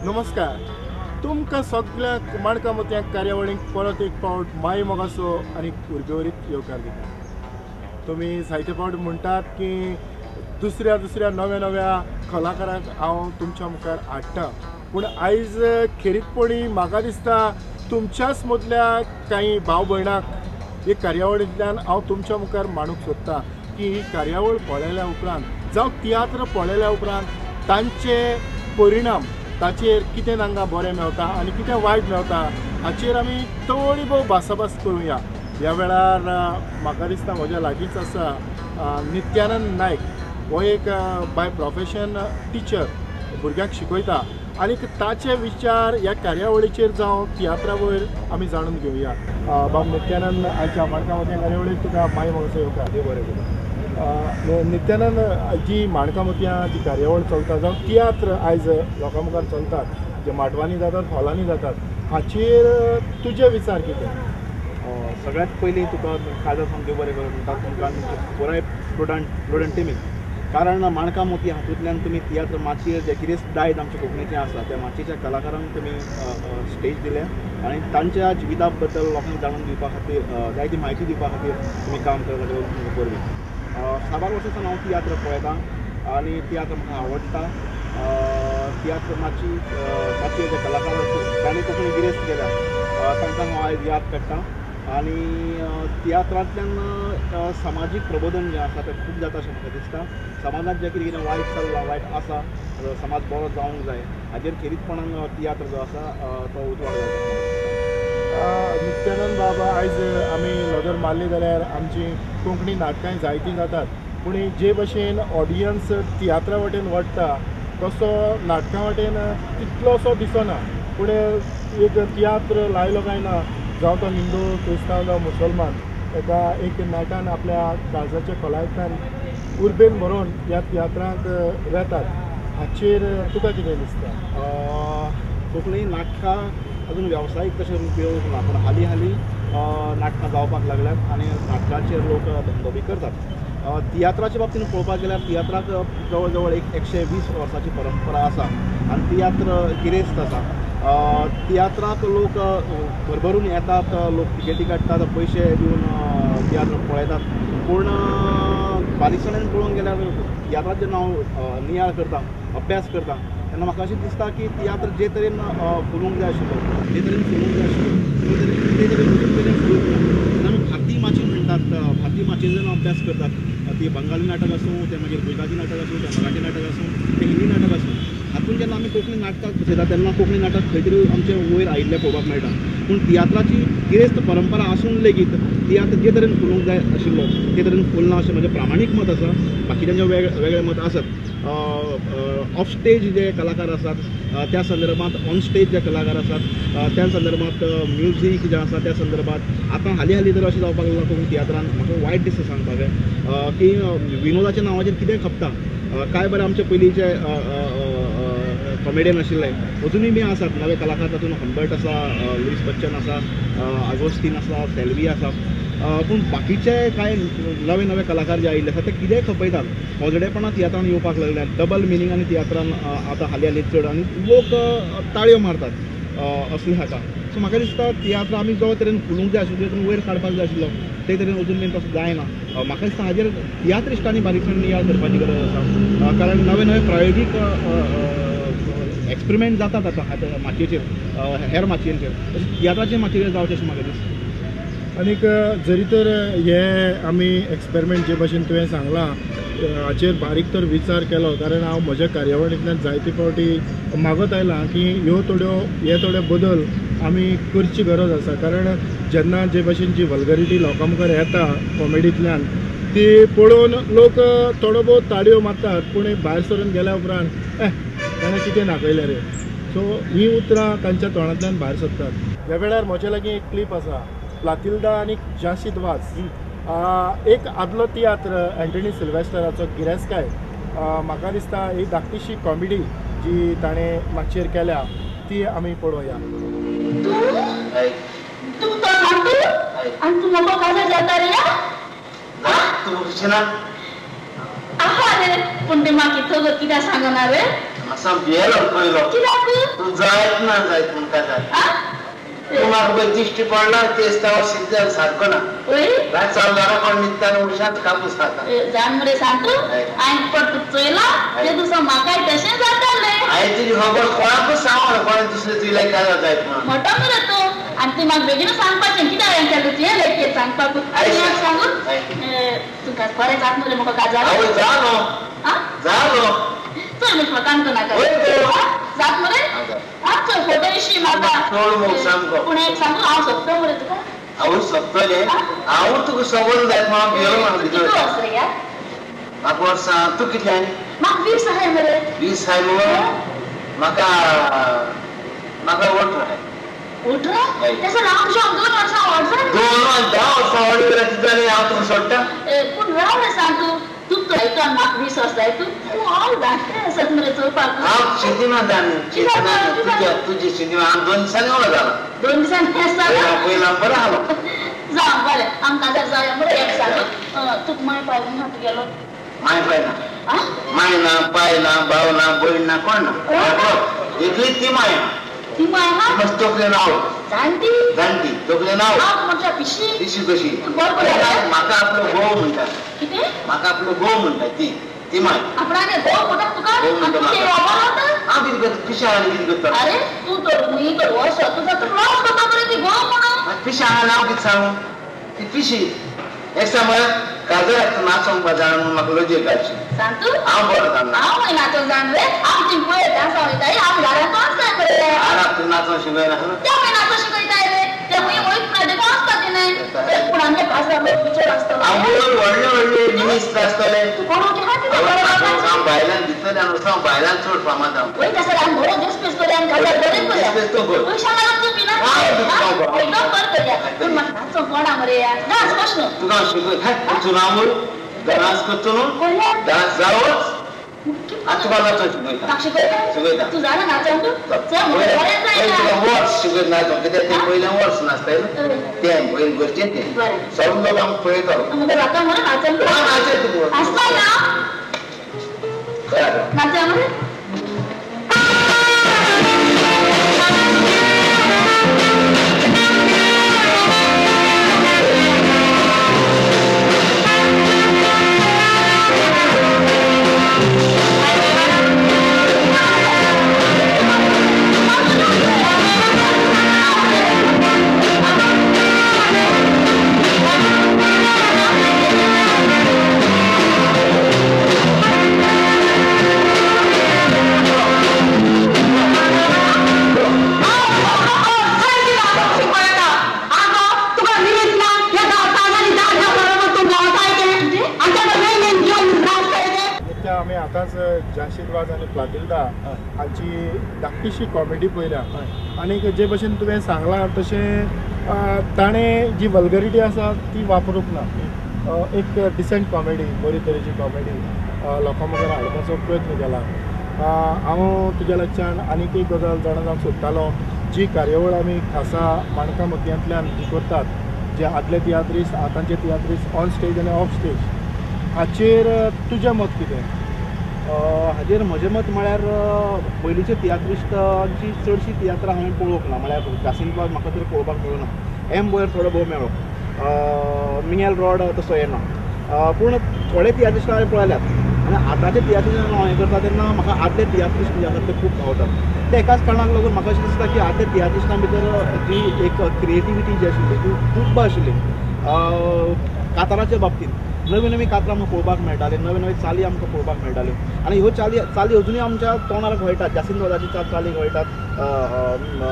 नमस्कार, तुमकां सगळ्यांक माणका मोतयां कार्यावळींक परत एक फावट माय मोगाचो आनी उर्बेवरीत येवकार दिता. तुमी जायते फावट म्हणटात की दुसऱ्या दुसऱ्या नव्या नव्या कलाकारांक हांव तुमच्या मुखार हाडटा, पूण आयज खेरीतपणी म्हाका दिसता तुमच्याच मदल्या कांय भाव भयणांक एक कार्यावळींतल्यान हांव तुमच्या मुखार मांडूंक सोदता की ही कार्यावळ पळयल्या उपरांत जावं तियात्र पळयल्या उपरांत तांचे परिणाम ताचेर कितें तांकां बरें मेवता आनी कितें वायट मेवता हाचेर आमी थोडी भोव भासाभास करुया. ह्या वेळार म्हाका दिसता म्हज्या लागींच आसा नित्यानंद नायक. हो एक बाय प्रोफेशन टिचर, भुरग्यांक शिकयता आनी ताचे विचार ह्या कार्यावळीचेर जावं तियात्रा वयर आमी जाणून घेवया. बाब नित्यानंद, आयच्या माणका मोतयां कार्यावळीक तुका माय मोगाचो येवकार. बरें बरें. नित्यानंद, जी माणका मोतयां जी कार्यावळ चलता जावं तियात्र आयज लोकां मुखार चलतात, जे माटवांनी जातात, हॉलांनी जातात, हाचेर तुजे विचार कितें? सगळ्यांत पयलीं तुका काळजा सावन देव बरें करूं म्हणटा तुमकां पुराय प्रुडंट टिमीक. कारण माणका मोती हातूंतल्यान तुमी तियात्र माचयेर जे गिरेस्त दायज आमच्या कोंकणीचें आसा त्या माचयेच्या कलाकारांक तुमी स्टेज दिल्या आनी तांच्या जिविता बद्दल लोकांक जाणून दिवपा खातीर जायती म्हायती दिवपा खातीर तुमी काम करता तुमकां परबीं. साबार वर्सां सावन हांव तियात्र पळयतां आनी तियात्र म्हाका आवडटा. तियात्र माची माचयेर जे कलाकार आसा तांणी कोंकणी गिरेस्त केल्या तांकां हांव आयज याद काडटा आनी तियात्रांतल्यान समाजीक प्रबोधन जें आसा तें खूब जाता अशें म्हाका दिसता. समाजांत जें कितें कितें वायट चल्लां, वायट आसा, समाज बरो जावंक जाय हाजेर खेरीतपणान तियात्र जो आसा तो उजवाड घालता. नित्यानंद बाबा, आयज आमी नदर मारली जाल्यार आमची कोंकणी नाटकांय जायतीं जातात, पूण जे भशेन ऑडियन्स तियात्रा वटेन वडटा तसो नाटकां वटेन तितलोसो दिसना. पूण एक तियात्र लायलो काय ना, जावं तो हिंदू, क्रिस्तांव जावं मुसलमान, एका एक नेटान आपल्या काळजाच्या खोलायेंतल्यान उर्बेन भरोवन ह्या तियात्रांक वेतात. हाचेर तुका कितें दिसता? कोंकणी नाटकां अजून वेवसायीक तशें रूप येवंक ना, पूण हालीं हालीं नाटकां जावपाक लागल्यात आनी नाटकांचेर लोक धंदो बी करतात. तियात्राच्या बाबतींत पळोवपाक गेल्यार तियात्राक जवळ जवळ 120 वर्सांची परंपरा आसा आनी तियात्र गिरेस्त आसा. तियात्राक लोक भरभरून येतात, लोक तिकेटी काडटात, पयशे दिवन तियात्र पळयतात. पूण बारीकसाणेन पळोवंक गेल्यार तियात्राचें जेन्ना हांव नियाळ करता, अभ्यास करता तेन्ना म्हाका अशें दिसता की तियात्र जे तरेन फुलूंक जाय आशिल्लो, जे तरेन फुलूंक जाय आशिल्लो ते तरेन अजून मेरेन फुलूंक ना. जेन्ना आमी भारतीय माची म्हणटात, भारतीय माचयेर जेन्ना अभ्यास करतात, ती बंगाली नाटक आसूं, तें मागीर गुजराती नाटक आसूं, तें मराठी नाटक आसूं, तें हिंदी नाटक आसूं, हातूंत जेन्ना आमी कोंकणी नाटकाक बसयता तेन्ना कोंकणी नाटक खंय तरी आमचें वयर आयिल्लें पळोवपाक मेळटा. पूण तियात्राची गिरेस्त परंपरा आसून लेगीत तियात्र जे तरेन फुलूंक जाय आशिल्लो ते तरेन फुलना अशें म्हजें प्रामाणीक मत आसा. बाकीच्यांचें वेगळें मत आसत. ऑफ स्टेज जे कलाकार आसात त्या संदर्भात, ऑन स्टेज जे कलाकार आसात त्या संदर्भात, म्युजीक जें आसा त्या संदर्भात आतां हालीं हालीं तर अशें जावपाक लागलां कोंकणी तियात्रान म्हाका वायट दिसता सांगपाक की विनोदाच्या नांवाचेर कितें खपता. काय बरें आमचे पयलींचे कॉमेडियन आशिल्ले अजुनूय बी आसात नवे कलाकार, तातूंत हंबर्ट आसा, लुईस बच्चन आसा, आगोस्तीन आसा, सेल्वी आसा. पूण बाकीचे कांय नवे नवे कलाकार जे आयिल्ले आसा ते कितेंय खपयतात. पोजडेपणां तियात्रान येवपाक लागल्यात, डबल मिनींग आनी तियात्रान आतां हालीं हालीं चड आनी लोक ताळयो मारतात असले हाका. सो म्हाका दिसता तियात्र आमी जो तरेन फुलूंक जाय आशिल्लो, जे तरेन वयर काडपाक जाय आशिल्लो ते तरेन अजून मेरेन तसो जायना. म्हाका दिसता हाजेर तियात्रिश्टांनी बारीकसाणेन नियाळ करपाची गरज आसा, कारण नवे नवे प्रायोगीक एक्सपेरिमेंट जातात आतां माचयेचेर, हेर माचयेंचेर, तशें तियात्राचे माचयेर जावचें अशें म्हाका दिसता. आनीक जरी तर हे आमी एक्सपेरिमेंट जे भशेन तुवें सांगलां हाचेर बारीक तर विचार केलो, कारण हांव म्हज्या कार्यावळींतल्यान जायते फावटी मागत आयलां की ह्यो थोड्यो हे थोडे बदल आमी करची गरज आसा. कारण जेन्ना जे भशेन जी वल्गरिटी लोकां मुखार येता कॉमेडींतल्यान ती पळोवन लोक थोडो भोव ताळयो मारतात, पूण भायर सरून गेल्या उपरांत ताणें कितें दाखयलें रे, सो हीं उतरां तांच्या तोंडांतल्यान भायर सरतात. ह्या वेळार म्हजे लागीं एक क्लीप आसा, प्लातिल्दा आनी जाशीद वाज. एक आदलो तियात्र एंटनी सिल्वेस्टराचो गिरेस्काय, म्हाका दिसता ही धाकटीशी कॉमेडी जी ताणें मातयेर केल्या ती आमी पळोवया. पूण ते म्हाका कित्याक सांगना रे? म्हाका भियेलो पयलो कित्याक तूं जायत ना जायत म्हूण काजार तूं म्हाका पळय दिश्टी पडला तेच तो सिद्ध सारको ना रात चालू कोण न्हिदता आनी उशांत कापूस खाता जाण मरे सांगू हांवें पट चोयला ते दिसा म्हाकाय तशें जातालें हांवें तुजी खबर कोणाकूच सांगना कोणें दुसरें तुजी लायक काजार जायत म्हणून मोटो मरे तूं आनी तूं म्हाका बेगीन सांगपाचें कित्याक हांवें केलें तुवें लेगीत सांगपाक सांगू तुका बरें जाता मरे म्हाका काजार आवय जा न्हू जा न्हू चल म्हाका काणकोणा जात मरे चल फोटो विशीं म्हाका पूण एक सांगू हांव सोदता मरे तुका हांव सोदतलें हांव तुका सबंद जायत म्हणून भियेलो म्हाका भितर कितलो वर्स रे यार म्हाका वर्सां तूं कितलें आनी म्हाका 20 आहाय मरे 20 आहाय मगो म्हाका म्हाका 18 आहाय 18 तसो हांव तुज्या 2 वर्सां व्हड जालें 2 10 वर्सां व्हड जाल्यार कितें जालें हांव तुका सोडटा पूण राव रे सांग तूं तूं तो आनी म्हाका 20 वर्सां जाय तूं तूं हांव धाकटें आसत मरे चोवपाक हांव शिंदिना जाण तुज्या तुजी शिंदिना हांव 2 दिसांनी व्हड जाला 2 दिसांनी जाला पयलो हांव बरो आसलो जावं बरें आमकां काजार जावया मरे एक सांगू तुका माय पाय ना तुगेलो माय पाय ना माय ना पाय ना भाव ना भयण ना कोण ना एकली ती माय ती माय आहा मस्त तकलेन आवड जाणटी जाणटी तकलेन आवड हांव म्हणटा पिशी पिशी कशी बरोबर म्हाका आपलो घोव म्हणटा कितें म्हाका आपलो घोव म्हणटा ती ती माय आपणागे घोव म्हणटा तुका घोव म्हणटा म्हाका हांव कितें करता पिशा आनी कितें करता अरे तूं तर मुही तर वचो तुका तूं लॉस करता मरे ती घोव म्हणून पिशा हांव कितें सांगू ती पिशी एक समज काजराक नाचोंक जाण म्हणून म्हाका लजेक घालची सांग तूं हांव बरो जाण हांव खंय नाचोंक जाण रे हांव ती पळय डांसा वयताय हांव घरांत आसताय मरे आराक तूं नाचोंक शिकयना त्या खंय नाचोंक शिकयताय रे ते खंय वयतना देखून आसता तिणें पूण आमगे काजार लोक विचार आसतलो व्हडले व्हडले मिनिस्टर आसतले तूं कोण हांव बायलांक दितले आनी हांव बायलांक चड फामाद हांव वयता सर आमी बरो देसपेस करूया आनी काजार बरें करूया पयशा लागून तूं भिना एकदम बरें करूया पूण म्हाका नाचोंक कोणा मरे डांस कश न्हू तुका हांव शिकय तूं नांव डांस करतो न्हू डांस जावच आतां तुका नाचोंक शिकयता शिकयता तूं जाणा नाचोंक चल तुका वर्स शिकयता नाचोंक कित्याक तें पयलें वर्स नाचताय न्हू तें पयलीं गरजेचें तें सगळे लोक आमकां पळयतालो जाता मरे नाचोंक नाचय तुका आसता ना नाचया मरे आतांच जाशीरवाद आनी क्लाटिल्डा हांची धाकटीशी कॉमेडी पळयल्या आनी जे भशेन तुवें सांगलां तशें ताणें जी वल्गरिटी आसा ती वापरूंक ना एक डिसंट कॉमेडी बरी तरेची कॉमेडी लोकां मुखार हाडपाचो प्रयत्न केला हांव तुज्या लागच्यान आनीक एक गजाल जाणा जावंक सोदतालो जी कार्यावळ आमी खासा माणकां मोतयांतल्यान जी करतात जे आदले तियात्रिस्ट आतांचे तियात्रिस्ट ऑन स्टेज आनी ऑफ स्टेज हाचेर तुजें मत कितें हाजेर म्हजें मत म्हळ्यार पयलींचे तियात्रिस्टांची चडशीं तियात्रां हांवें पळोवंक ना म्हळ्यार जासींत वाज म्हाका तर पळोवपाक मेळूं ना एम बोयर थोडो भोव मेळ्ळो मिंगेल रॉड तसो येना पूण थोडे तियात्रिस्ट हांवें पळयल्यात आनी आतांचे तियात्रिस्ट हांव हें करता तेन्ना म्हाका आदले तियात्रिस्ट जे आसात ते खूब भावतात ते एकाच कारणाक लागून म्हाका अशें दिसता की आदल्या तियात्रिस्टां भितर जी एक क्रिएटिविटी जी आशिल्ली ती खूब आशिल्ली काताराच्या बाबतींत नवी नवी कातरां आमकां पळोवपाक मेळटाली नवे नवे चाली आमकां पळोवपाक मेळटाल्यो आनी ह्यो चाली चाली अजुनूय आमच्या तोंडार घोळटात जासींत वाजाची चाली घोळटात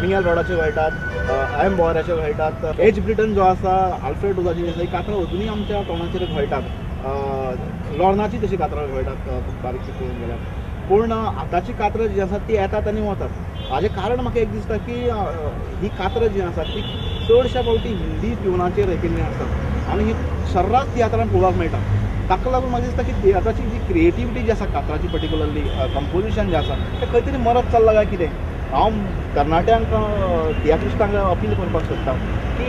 मिंगेल रॉडाच्यो घोळटात एम बोराच्यो घोळटात एज ब्रिटन जो आसा आल्फ्रेड रोजाची आसा ही कातरां अजुनूय आमच्या तोंडाचेर घोळटात लॉर्नाची तशी कातरां घोळटात बारीकशी पळोवंक गेल्यार पूण आतांची कातरां जी आसात ती येतात आनी वतात हाजें कारण म्हाका एक दिसता की ही कातरां जी आसात ती चडश्या फावटी हिंदी ट्युनाचेर हें केल्लीं आसतात आनी ही सर्रास तियात्रान पळोवपाक मेळटा ताका लागून म्हाका दिसता की तियात्राची जी क्रिएटिविटी जी आसा कातराची पर्टिकुलरली कंपोजिशन जें आसा तें खंय तरी मरत चल्लां काय कितें हांव तरणाट्यांक तियात्रिस्टांक अपील करपाक सोदता की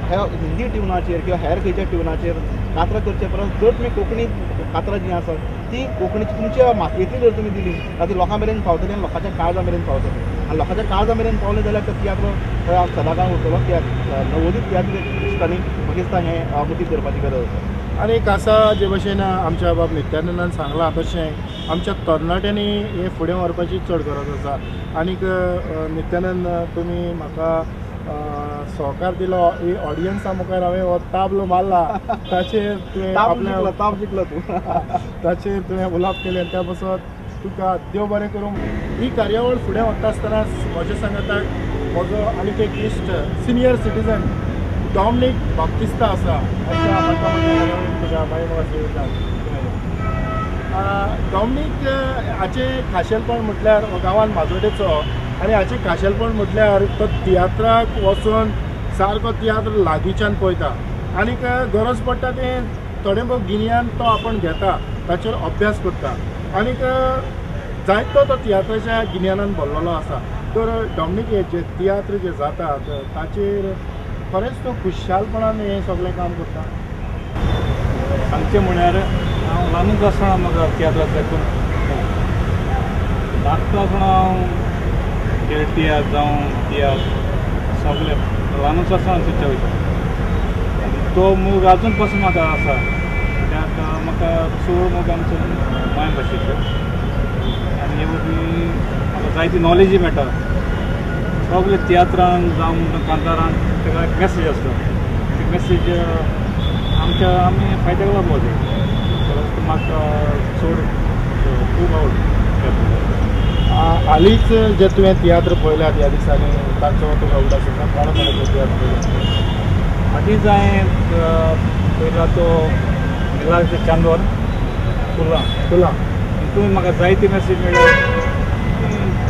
ह्या हिंदी ट्युनाचेर किंवा हेर खंयच्या ट्युनाचेर कातरां करचे परस जर तुमी कोंकणी कातरां जीं आसात ती ती कोंकणीची तुमच्या मातयेंतली जर तुमी दिली जाल्यार ती लोकां मेरेन पावतली आनी लोकांच्या काळजा मेरेन पावतली आनी लोकांच्या काळजा मेरेन पावले जाल्यार तो तियात्र थंय सदांकाळ उरतलो. तियात्र नवोदीत तियात्रिस्टांनी म्हाका दिसता हें मतींत धरपाची गरज आसा. आनी खासा जे भशेन आमच्या बाब नित्यानंदान सांगलां तशें आमच्या तरणाट्यांनी हें फुडें व्हरपाची चड गरज आसा. आनीक नित्यानंद तुमी म्हाका सहकार दिलो, ही ऑडियन्सा मुखार हांवें हो ताबलो मारला ताचेर तुवें आपल्या ताप जिखलो तूं ताचेर तुवें उलोवप केलें त्या पासत तुका देव बरें करूं. ही कार्यावळ फुडें वता आसतना म्हज्या सांगाताक म्हजो आनीक एक इश्ट सिनियर सिटीजन डॉमनीक बाप्तिस्ता आसा. तुका मागीर म्हाका डॉमनीक हाचें खाशेलपण म्हटल्यार गांवान माजोडेचो आनी हाचें खाशेलपण म्हटल्यार तो तियात्राक वचून सारको तियात्र लागींच्यान पळयता आनीक गरज पडटा तें थोडें भोव गिन्यान तो आपण घेता, ताचेर अभ्यास करता आनीक जायतो तो तियात्राच्या गिन्यानान भरलेलो आसा. तर डॉमनीक हे जे तियात्र जे जातात ताचेर खरेंच तो खुशालपणान हें सगळें काम करता. सांगचें म्हळ्यार हांव ल्हानूच आसतना म्हाका तियात्राचो खूब धाकटो आसतना हांव खेळ तियात्र जावं तियात्र सगळे ल्हानूच आसतना थंयच्या वयता आनी तो मोग आजून पासून म्हाका आसा. कित्याक म्हाका चड मोग आमचो माय भाशेचो आनी हे वरवीं म्हाका जायती नॉलेजूय मेळटा. सगळे तियात्रान जावं कांतारान ताका एक मॅसेज आसता, ती मॅसेज आमच्या आमी फायद्याक लागलो ते म्हाका चड खूब आवडटा. हालींच जे तुवें तियात्र पळयल्यात ह्या दिसांनी तांचो तुका उगडास येता? कोणा कोणाचो तियात्र पळयला? हालींच हांवें पळयला तो मिलाग्र चांदोर फुलां फुलां तितून म्हाका जायती मॅसेज मेळ्ळ्या.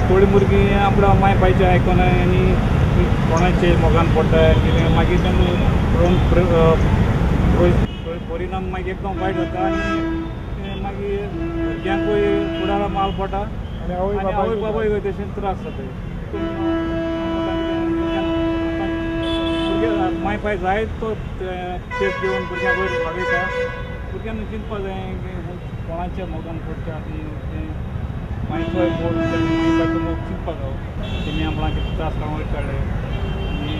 थोडीं भुरगीं आपल्या माय पायचें आयकनाय आनी कोणाचे मोगान पडटाय कितें मागीर तेन्ना परिणाम मागीर एकदम वायट जाता आनी मागीर भुरग्यांकूय फुडारा माल पडटा आनी आवय बापायकूय तशें त्रास जाता. भुरगे माय पाय जाय तो तेज घेवन भुरग्यांक वयर वाडयता. भुरग्यांनी चिंतपा जाय की कोणाच्या मोगान पडटा आनी तें मायचोय मोग माय पायचो मोग चिंतपाक जावो. तेमी आपणाक कितें त्रास काडून वयर काडले आनी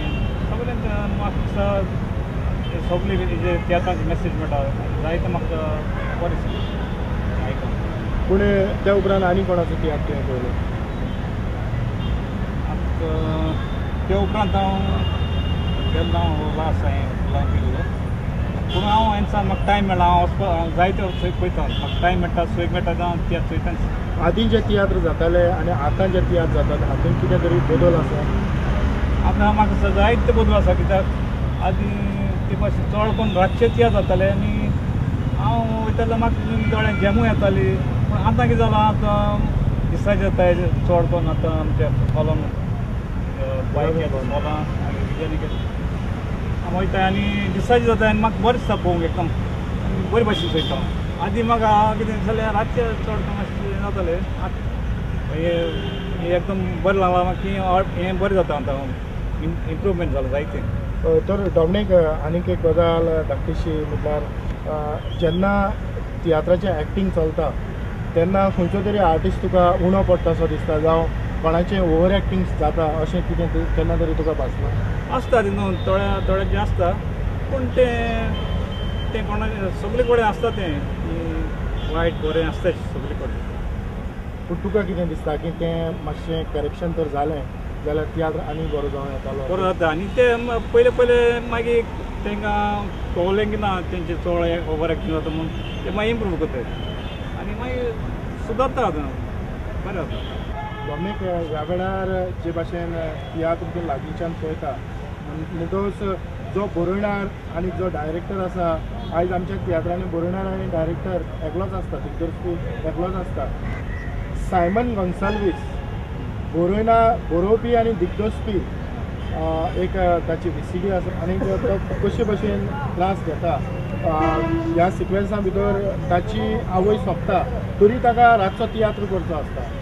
सगळें म्हाका दिसता सगळी जे तियात्राची मॅसेज मेळटा जायते म्हाका बरें दिसता आयकून. पूण त्या उपरांत आनी कोणाचो तियात्र तुवें पळयलो? आतां त्या उपरांत हांव गेल्लो हांव लास्ट हांवें फुलां केल्लो. पूण हांव हांवें म्हाका टायम मेळ्ळा हांव वचपा जायते पळयता. म्हाका टायम मेळटा सोयीक मेळटा हांव तियात्र चोयता. आदीं जे तियात्र जाताले आनी आतां जे तियात्र जातात हातूंत कितें तरी बदल आसा? आतां म्हाका जायते बदल आसा. कित्याक आदीं ते मातशें चड करून रातचे तियात्र जाताले आनी हांव वयतालो म्हाका दोळ्यांक जॅमूय येताली. पूण आतां कितें जालां आतां दिसाचें जाता चड करून आतां आमच्या कॉलम बायक येता सोलां मागीर कितें हांव वयता आनी दिसाचें जाता आनी म्हाका बरें दिसता पळोवंक एकदम बरे भाशेन चोयता हांव. आदीं म्हाका कितें जाल्यार रातचें चड करून मातशें जातालें. आतां हें एकदम बरें लागलां की हें बरें जाता आतां इम्प्रूवमेंट जालां जायतें. तर डॉमनीक आनीक एक गजाल धाकटीशी म्हटल्यार जेन्ना तियात्राचें एक्टींग चलता तेन्ना खंयचो तरी आर्टिस्ट तुका उणो पडटा असो दिसता जावं कोणाचें ओवर एक्टींग जाता अशें कितें केन्ना तरी तुका भासलां? आसता न्हू थोड्या थोड्याचें आसता पूण तें तें कोणाचें सगळे कडेन आसता तें वायट बरें आसता सगळे कडेन. पूण तुका कितें दिसता की तें मातशें करेक्शन तर जालें जाल्यार तियात्र आनी बरो जावं येतालो? बरो जाता आनी ते पयले पयले मागीर तांकां कळलें की ना तेंचे चड ओवर एक्टींग जाता म्हूण ते मागीर इम्प्रूव करतात आनी मागीर सुदारता आतां बरें जाता. डॉमनीक ह्या वेळार जे भाशेन तियात्र तुमच्या लागींच्यान पळयता म्हणटकच जो बरोवणार आनी जो डायरेक्टर आसा आयज आमच्या तियात्रांनी बरोवणार आनी डायरेक्टर एकलोच आसता, दिग्दर्शक एकलोच आसता. सायमन गोन्साल्वीस बरोवपी आनी दिग्दर्शपी एक ताची VCD आसा आनी तो कशे भशेन त्रास घेता ह्या सिक्वेन्सा भितर ताची आवय सोंपता तरी ताका रातचो तियात्र करचो आसता.